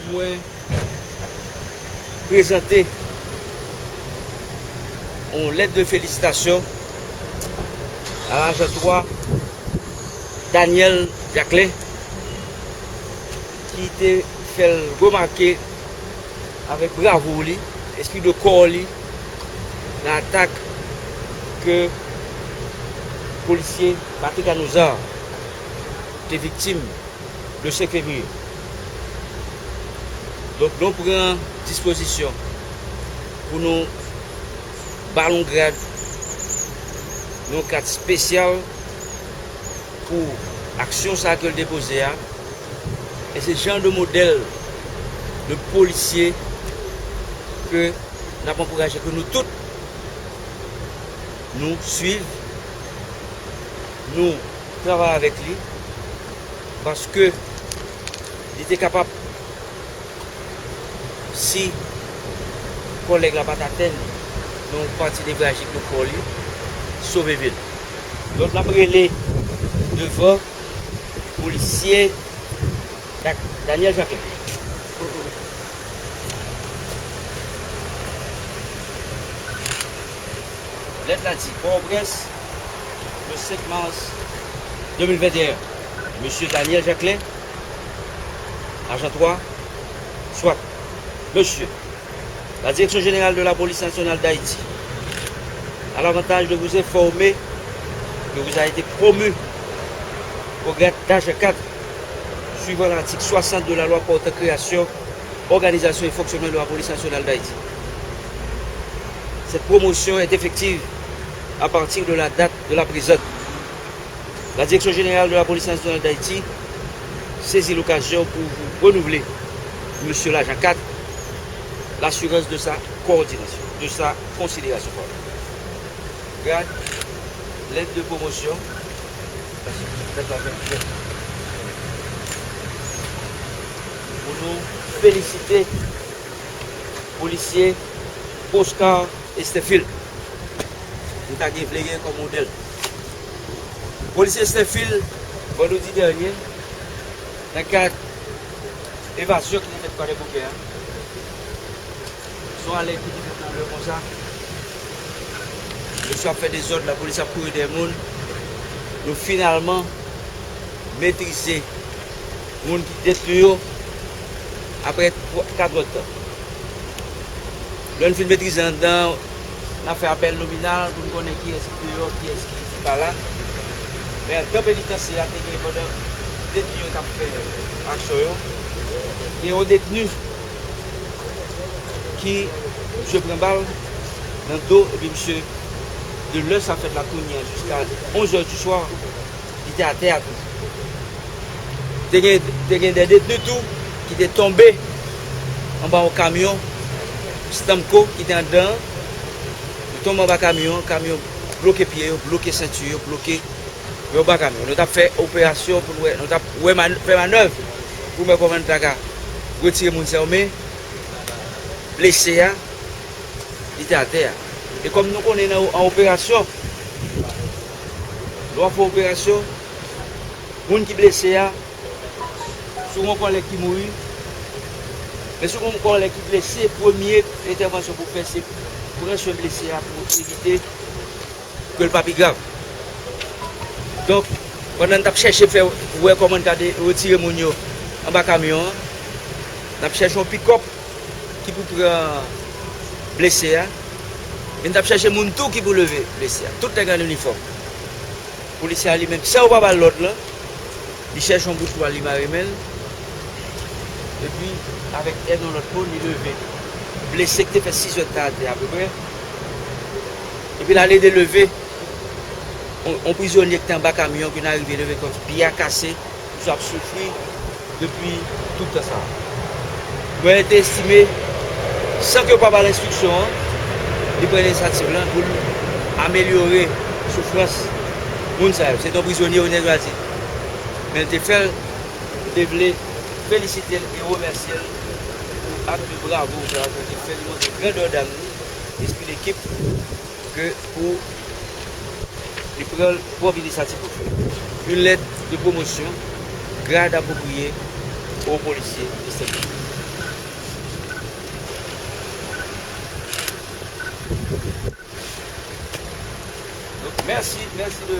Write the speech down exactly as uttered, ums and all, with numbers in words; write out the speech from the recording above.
Mwen prezante yon lèt de felisitasyon a lajan twa Daniel Jacquelin, ki te fè l remake avèk bravoure li, espri de kò li, nan atak ke polisye Patrick Anouza te viktim le senk fevriye. Donk, nou pran dispozisyon pou nou ba l yon grad, yon grad espesyal pou aksyon sa ke l te poze a. E se jan de modèl de polisye ke n ap ankouraje, ke nou tout nou swiv, nou travay avèk li, paske li te kapab, si kòlèg la pa t atenn yon pati nevrajik de kò li, sove vi l. Donk, n ap rele devan polisye Da-, Daniel Jacquelin. Lèt la di, Pòtoprens, le cinq mars deux mille vingt et un. Mesye Daniel Jacquelin, ajan twa, SWAT. Mesye, la Direction Générale de la Police Nationale d'Haïti a l'avantage de vous informer que vous avez été promu au grade d'agent quatre, suivant l'article soixante de la loi portant création, organisation et fonctionnement de la Police Nationale d'Haïti. Cette promotion est effective à partir de la date de la présente. La Direction Générale de la Police Nationale d'Haïti saisit l'occasion pour vous renouveler, Monsieur l'agent quatre, l'assurance de sa coordination, de sa considération, pardon. Grad, lèt de pwomosyon. Pou nou felisite polisye Oscar Esterphil. Nou ta gen vle gen kòm modèl. Polisye Esterphil, vandredi dènye, nan kad evazyon ki te fèt Kwadèboukè a, se yon alèt ki te fèt nan lè konsa. Mesye ap fè dezòd, lapolis ap kouri dèyè moun. Nou finalman metrize moun ki detni yo apre twa, kat èdtan. Lè n fin metrize anndan, n ap fè apèl nominal pou n konnen kiyès ki deyò, kiyès ki pa la. Men anndan penitansye a te gen pandan detni yo t ap fè aksyon yo. Gen yon detni ki misye pran bal nan do, epi misye, de lè sa fèt la kounye a jiska onz è di swa, li te atè a tou. Te gen, te gen de detni tou ki te tonbe anba yon kamyon Stamco ki te anndan an. Yo tonbe anba kamyon an, kamyon bloke pye yo, bloke senti yo, bloke yo anba kamyon. Nou t ap fè operasyon pou n wè, nou t ap wè man-, fè manèv pou n wè kòman n ta ka retire moun sa yo, men blese a, li te atè a. E kòm nou konnen nan, an operasyon, lè w ap fè operasyon, moun ki blese a, si w gen yon kòlèg ki mouri, men si w gen yon kòlèg ki blese, premye entèvansyon pou w fè, se pran swen blese a pou evite ke l pa pi grav. Donk, pandan n t ap chèche fè, wè kòman n ka de-, retire moun yo anba kamyon an, n ap chèche yon pikòp ki pou pran blese a, e n t ap chèche moun tou ki pou leve blese a. Tout nèg an inifòm. Polisye a li menm, san yo pa ba l lòd lan, li chèche yon bout twal, li mare men l. Epi, avèk èd yon lòt moun, li leve blese ki te fè sis èdtan atè apeprè. Epi l al ede leve yon, yon prizonye ki te anba kamyon, ki n arive leve kò l, pye a kase, misye ap soufri depi tout tan sa a. Mwen te estime, san ke yo pa ba l enstriksyon an, li pran inisyativ lan pou l amelyore soufrans moun sa yo. Se te yon prizonye, yo te chwazi. Men l te fè l, m te vle felisite l e remèsye l pou ak de bravo sa a ke l te fè, li montre grandè dam li, espri dekip, ke pou li pran pwòp inisyativ pou fè. Une lettre de promotion, grade appropriée au policier Esterphil. Mèsi, mèsi de